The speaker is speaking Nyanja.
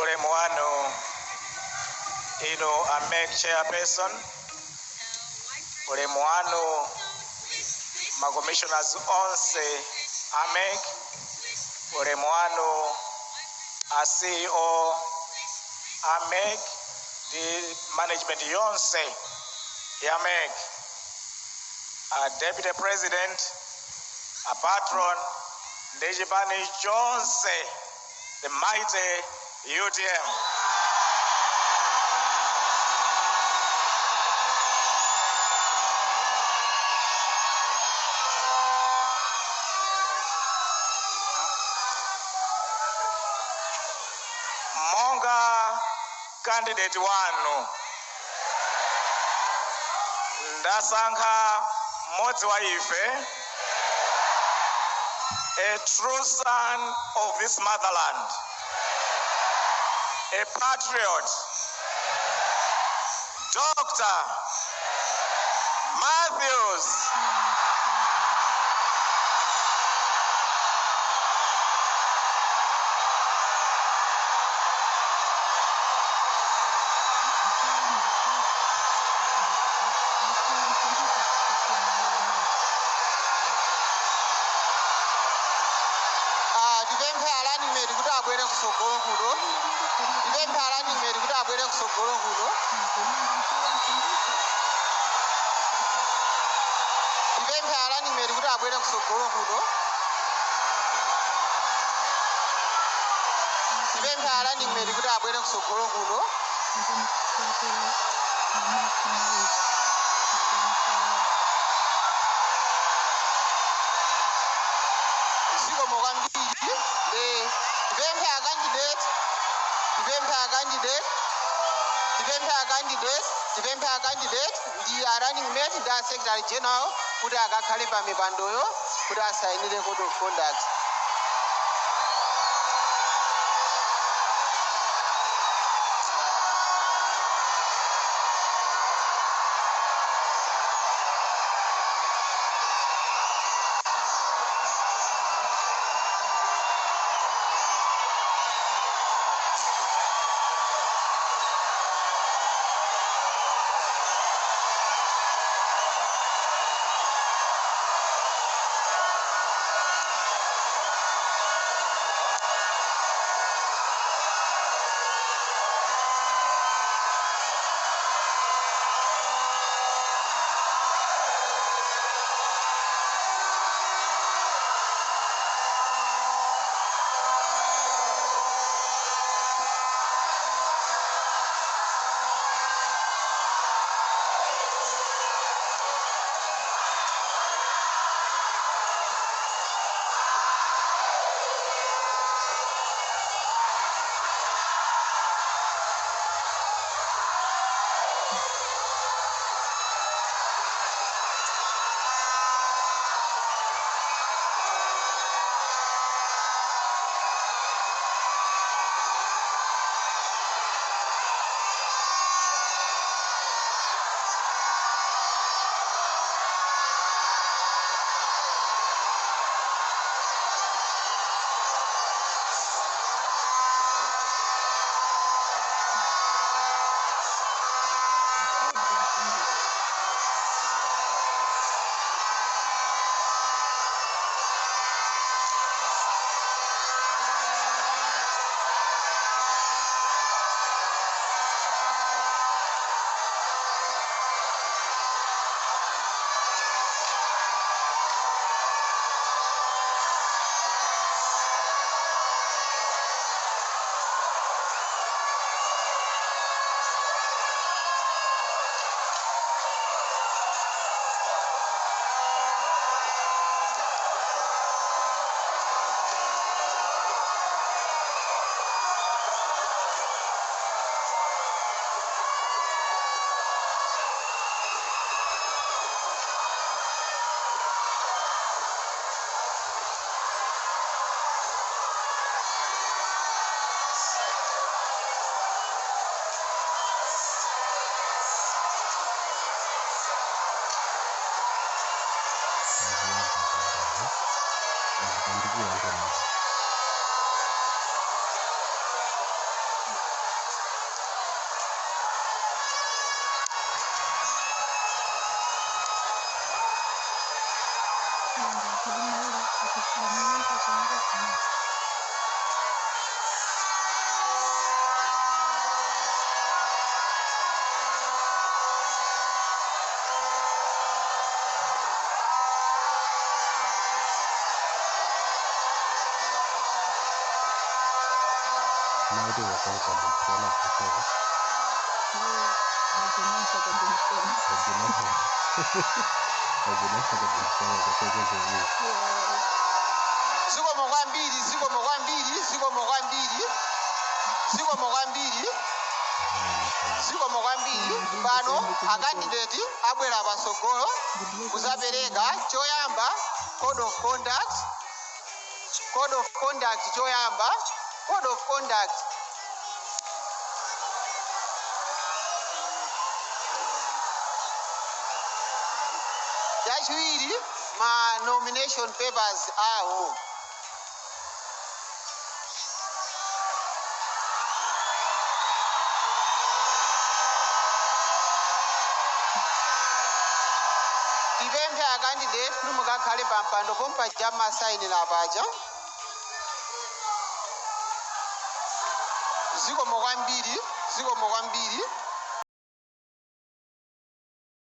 Ulemu wanu inu a MEC chairperson, ulemu wanu ma commissioners onse a MEC, ulemu wanu a CEO a MEC ndi management yonse ya MEC, a deputy president, a patron ndi chipani chonse, the mighty UTM. Monga candidate wanu, ndasankha mmodzi wa ife, a true son of this motherland, a patriot, Dr. Matthews. Tipemphe a running mate kuti abwere kusogolo kuno. Tipemphe a running mate kuti abwere kusogolo kuno. Tipemphe a running mate kuti abwere kusogolo kuno. Tipemphe a running mate kuti abwere kusogolo kuno. Zikomo kwambiri. Tipemphe a candidate, tipemphe a candidate, tipemphe a candidate, tipemphe a candidate ndi a running mate ndi a secretary general kuti akakhale pa mipandoyo kuti asayinire code of conduct. Naughty workout msichana kutoka Wajinasa kutoka hivi. Zikomo kwambiri, zikomo kwambiri, zikomo kwambiri, zikomo kwambiri, zikomo kwambiri. Pano a candidate abwera patsogolo kuzapereka choyamba code of conduct, code of conduct choyamba, code of conduct. Chachiwiri, ma nomination papers awo. Tipemphe a candidate kuti mukakhale pa mpando pompaja masayinira paja. Zikomo kwambiri, zikomo kwambiri.